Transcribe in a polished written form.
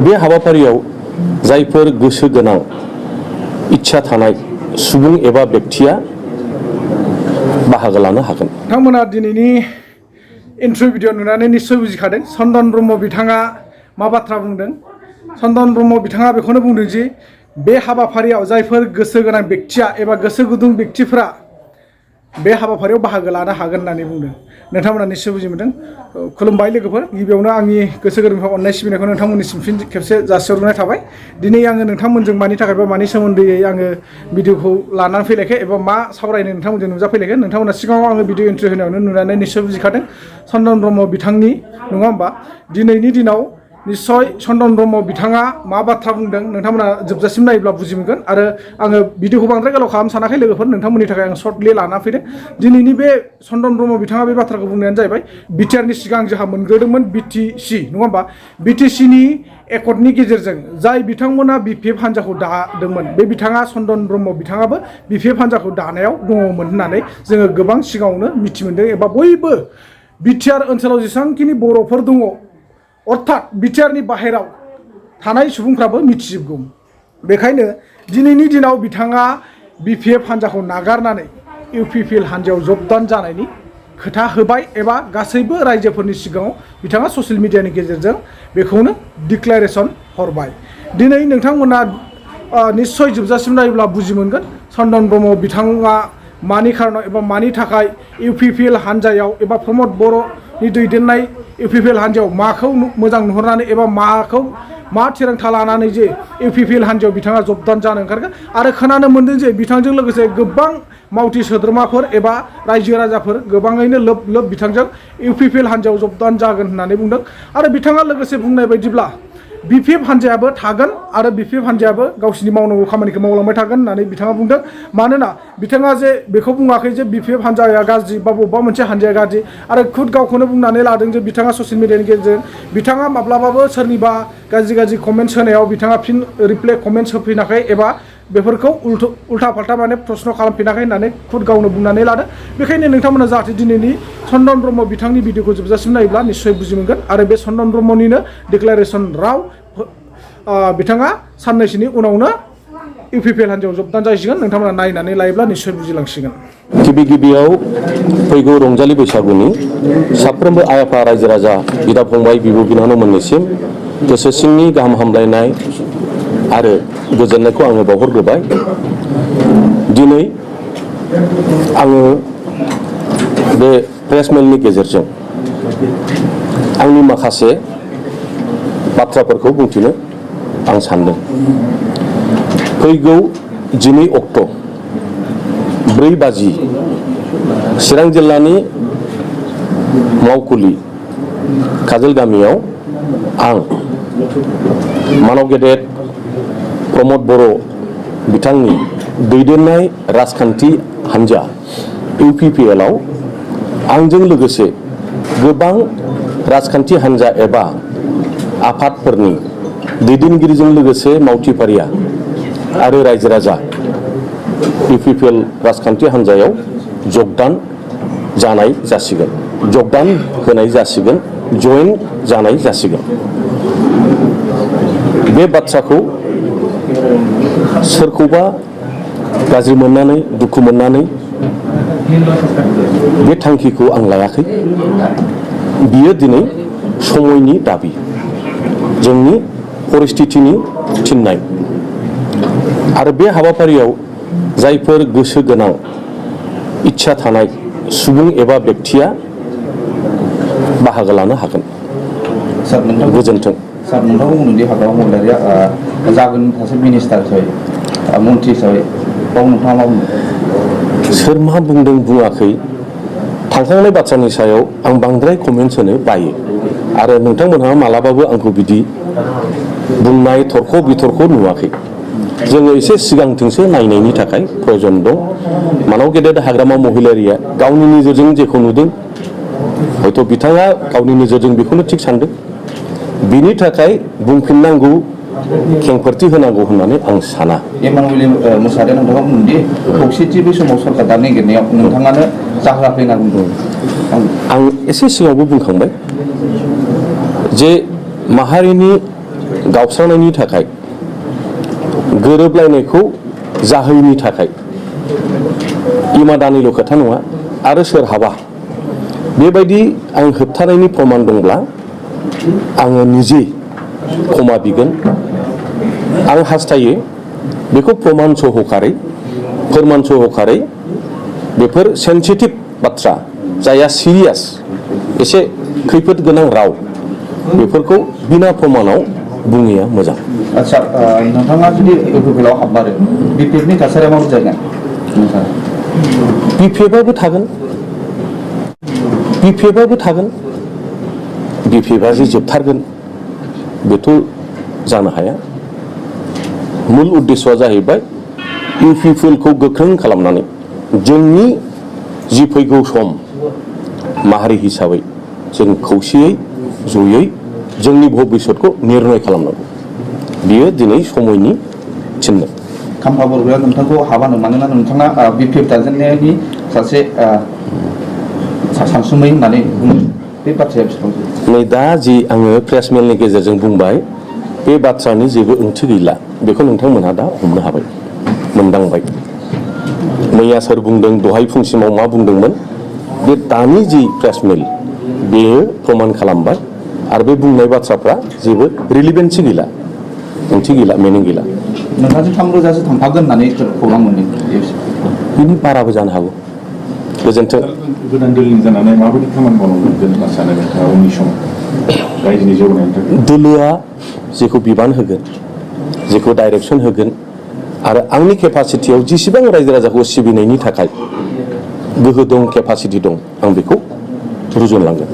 बे हाबाफारियाव जायफोर गोसो गोनां इच्छा थानाय सुबुं एबा व्यक्तिया बाहागो लानो हागोन। नोंथांमोना दिनैनि इन्ट्र' भिडिअ नुनानै निश्चय बुजिखादों चन्दन ब्रह्म बिथाङा मा बाथ्रा बुंदों। चन्दन ब्रह्म बिथाङा बेखौनो बुंदों जि बे हाबाफारियाव जायफोर गोसो गोनां व्यक्तिया एबा गोसो गुदुं व्यक्तिफोरा बे हाबाफारियाव बाहागो लानो हागोन होननानै बुंदों। नोंथांमोना निश्चय बुजि मोनदों। खुलुमबाय लोगोफोर, गिबियावनो आंनि गोसो गोरबोनिफ्राय अननाय सिबिनायखौ नोंथांमोननिसिम फिन खेबसे जासिहरनाय थाबाय। दिनै आङो नोंथांमोनजों मानि थाखाय बा मानि सोमोन्दैयै आङो भिडिअखौ लानानै फैलायखाय एबा मा सावरायनो नोंथांमोनजों नुजाफैलायखाय नोंथांमोना सिगाङाव आङो भिडिअ इन्ट्र' होनायावनो नुनानै निश्चय बुजिखादों चन्दन ब्रह्म बिथांनि नङा होमबा। दिनैनि दिनाव निश्चय चन्दन ब्रह्म बिथाङा मा बाथ्रा बुंदों नोंथांमोना जोबजासिम नायोब्ला बुजि मोनगोन। आरो आङो भिडिअखौ बांद्राय गोलाव खालामनो सानाखै लोगोफोर, नोंथांमोननि थाखाय आं सर्टलि लाना फैदों। दिनैनि बे चन्दन ब्रह्म बिथाङा बे बाथ्राखौ बुंनायानो जाहैबाय बिटिआरनि सिगां जोंहा मोनग्रोदोंमोन बिटिसि नङा होमबा। बिटिसिनि एकर्डनि गेजेरजों जाय बिथांमोना बिपिएफ हान्जाखौ दादोंमोन बे बिथाङा चन्दन ब्रह्म बिथाङाबो बिपिएफ हान्जाखौ दानायाव दङमोन होननानै जोङो गोबां सिगाङावनो मिथि मोनदों एबा बयबो बिटिआर ओनसोलाव जेसेबांखिनि बर'फोर दङ अर्थात बिटिआरनि बाहेराव थानाय सुबुंफ्राबो मिथिजोबगौ। बेखायनो दिनैनि दिनाव बिथाङा बिपिएफ हान्जाखौ नागारनानै इउपिपिएल हान्जायाव जबदान जानायनि खोथा होबाय एबा गासैबो रायजोफोरनि सिगाङाव बिथाङा ससियेल मिडियानि गेजेरजों बेखौनो डिक्लारेसन हरबाय। दिनै नोंथांमोना निश्चय जोबजासिम नायोब्ला बुजि मोनगोन चन्दन ब्रह्म बिथाङा मानि खारनाव एबा मानि थाखाय इउपिपिएल हान्जायाव एबा प्रमद बर'नि दैदेननाय इउपिपिएल हान्जायाव माखौ मोजां नुहुरनानै एबा मा थिरांथा लानानै जे इउपिपिएल हान्जायाव बिथाङा जबदान जानो ओंखारगोन। आरो खोनानो मोन्दों जे बिथांजों लोगोसे गोबां मावथि सोद्रोमाफोर एबा रायजो राजाफोर गोबाङैनो लोब बिथांजों इउपिपिएल हान्जायाव जबदान जागोन होननानै बुंदों। आरो बिथाङा लोगोसे बुंनाय बायदिब्ला बिपिएफ हान्जायाबो थागोन आरो बिपिएफ हान्जायाबो गावसिनि मावनांगौ खामानिखौ मावलांबाय थागोन होननानै बिथाङा बुंदों। मानोना बिथाङा जे बेखौ बुङाखै जे बिपिएफ हान्जाया गाज्रि बा बबेबा मोनसे हान्जाया गाज्रि, आरो खुद गावखौनो बुंनानै लादों जे बिथाङा ससियेल मिडियानि गेजेरजों बिथाङा माब्लाबाबो सोरनिबा गाज्रि कमेन्ट्स होनायाव बिथाङा फिन रिप्लाइ कमेन्ट्स होफिनाखै एबा बेफोरखौ उल्था फाल्था माने प्रश्न खालामफिनाखै होननानै खुद गावनो बुंनानै लादों। बेखायनो नोंथांमोना जाहाथे दिनैनि चन्दन ब्रह्म बिथांनि भिडिअखौ जोबजासिम नायोब्ला निश्चय बुजि मोनगोन। आरो बे चन्दन ब्रह्मनिनो डिक्लारेसन राव बिथाङा साननैसोनि उनावनो इउपिपिएल हान्जायाव जबदान जासिगोन। नोंथांमोना नायनानै लायोब्ला निश्चय बुजिलांसिगोन। गिबियाव फैगौ रंजालि बैसागुनि साफ्रोमबो आइ आफा रायजो राजा बिदा फंबाय बिब' बिनानावमोननिसिम गोसो सिंनि गाहाम हामलायनाय आरो गोजोननायखौ आङो बावहरग्रोबाय। दिनै आङो बे प्रेस मेलनि गेजेरजों आंनि माखासे बाथ्राफोरखौ बुंथिनो आं सानदों। फैगौ 12 अक्ट' 4 बाजि चिरां जिल्लानि मावखुलि काजोल गामियाव आं मानव गेदेर प्रमद बर' बिथांनि दैदेननाय राजखान्थि हान्जा इउपिपिएलआव आंजों लोगोसे गोबां राजखान्थि हान्जा एबा आफादफोरनि दैदेनगिरिजों लोगोसे मावथिफारिया आरो रायजो राजा इउपिपिएल राजखान्थि हान्जायाव जगदान जानाय जासिगोन, जगदान होनाय जासिगोन, जयेन जानाय जासिगोन। बे बाथ्राखौ सोरखौबा गाज्रि मोननानै दुखु मोननानै बे थांखिखौ आं लायाखै। बियो दिनै समयनि दाबि, जोंनि परिस्थितिनि थिननाय। आरो बे हाबाफारियाव जायफोर गोसो गोनां इच्छा थानाय सुबुं एबा व्यक्तिया बाहागो लानो हागोन। गोजोन्थों। सार, नोंथांखौ बुंदों दि हाग्रामा महिलारिया जागोन सासे मिनिस्टार हिसाबै मन्त्रि हिसाबै, बाव नोंथाङा मा बुंदों? सोर मा बुंदों बुङाखै, थांखांनाय बाथ्रानि सायाव आं बांद्राय कमेन्ट्स होनो बायो। आरो नोंथांमोनहा मालाबाबो आंखौ बिदि बुंनाय थरख' बिथरख' नुवाखै। जोङो एसे सिगांथिंसो नायनायनि थाखाय प्रयजन दं। मानव गेदेर हाग्रामा महिलारिया गावनि नोजोरजों जेखौ नुदों, हयथ' बिथाङा गावनि नोजोरजों बेखौनो थिग सानदों। बिनि थाखाय बुंफिननांगौ, खेंफोरथि होनांगौ होननानै आं साना। एमानुवेल मोसाहारिया नोंथाङा बुंदोंदि खौसेथि बै समाव सरकार दानो नागिरनायाव नोंथाङानो जाहोआखै होनना बुंदों। आं एसे सिगाङावबो बुंखांबाय जे माहारिनि गावस्रानायनि थाखाय गोरोबलायनायखौ जाहैनि थाखाय इमादानिल' खोथा नङा आरो सोरहाबा बेबायदि आं होबथानायनि प्रमान दंब्ला आङो निजे क्षमा बिगोन। आं हास्थायो बेखौ फोरमान सहकारै बेफोर सेन्सिटिभ बाथ्रा जाया सिरियास एसे खैफोद गोनां राव बेफोरखौ बिना प्रमानाव बुङैया मोजां। आच्छा नोंथाङा जुदि इउपिपिएलआव हाबमारो बिपिएफनि थासारिया माबायदि जागोन? बिपिएफआबो थागोन बिपिएफआ जे जोबथारगोन बेथ' जानो हाया। मुल उद्देश्यआ जाहैबाय इउपिपिएलखौ गोख्रों खालामनानै जोंनि जि फैगौ सम माहारि हिसाबै जों खौसेयै जयै जोंनि भबिष्यतखौ निर्णय खालामनांगौ। बियो दिनै समयनि चिन्ह। खाम्फा बरग'या नोंथांखौ हाबानो मानोना नोंथाङा बिपिएफ दाजेननायनि सासे सानसुमै होननानै बुङो बे बाथ्राया बेसेबां? नै दा जि आङो प्रेस मेलनि गेजेरजों बुंबाय बे बाथ्रानि जेबो ओंथि गैला। बेखौ नोंथांमोनहा दा हमनो हाबाय, मोनदांबाय। मैया सोर बुंदों, दहाय फुंसिमाव मा बुंदोंमोन, बे दानि जि प्रेस मेल बेयो प्रमान खालामबाय आरो बे बुंनाय बाथ्राफ्रा जेबो रिलिभेन्सि गैला, ओंथि गैला, मिनिं गैला। नोंथांजों 3,000 थांफागोन होननानै खौरां मोनदों। बिनि बाराबो जानो हागौ। गोजोन्थों। गोदान दोलोनि जानानै माबायदि खामानि मावनांगोन होनना सानो नोंथाङा उननि समाव रायजोनि जौगानायनि थाखाय? दोलोआ जेखौ बिबान होगोन, जेखौ डाइरेक्सन होगोन आरो आंनि केपासिटियाव जेसेबां रायजो राजाखौ सिबिनायनि थाखाय गोहो दं, केपासिटि दं, आं बेखौ रुजुनलांगोन।